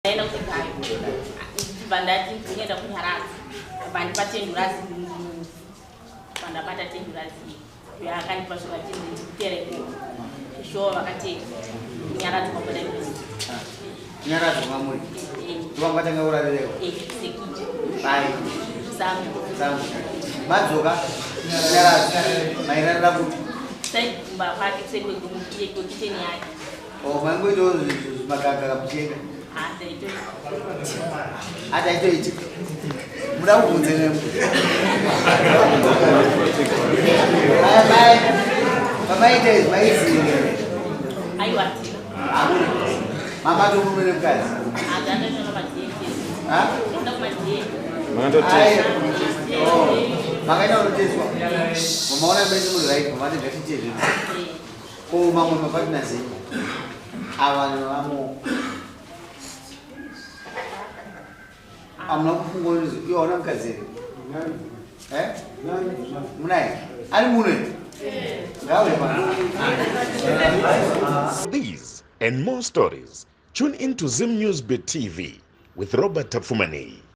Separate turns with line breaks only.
Ndaenda kuchigayo ndibva ndati ndinoenda kunyaradza, abva andipa tendurazi, pandabata tendurazi uyo akandipa zvakati ndikutereko shuwa vakati kunyaradza kwabuda.
Kunyaradza kwamuri ndokwambatanga kurarirewa?
Sekije.
Pai?
Sango.
Sango. Madzoka kunyaradza, mairarira kuti?
Saigumba kwake kuseri kwekitchen yake.
O, maingoitawo zvimagagara muchienda? Ataitoiti muda kubvunze nemo pamaita izvi, maizive?
Aiwa.
Hamuna mamatomurume nemukadzi? Ha?
Makandotesta.
Oh, makaenda kunoteswa, mamaona mese muri right, mamati ngatiite zvinhu. Ko mamwe mapartners enyu ava nevamwe hamuna kufunga kuti iwe hauna mukadzi here? Eh? Munaye ari muno here? Ngauye pano.
These and more stories, tune in to Zim News Bit TV with Robert Tafumani.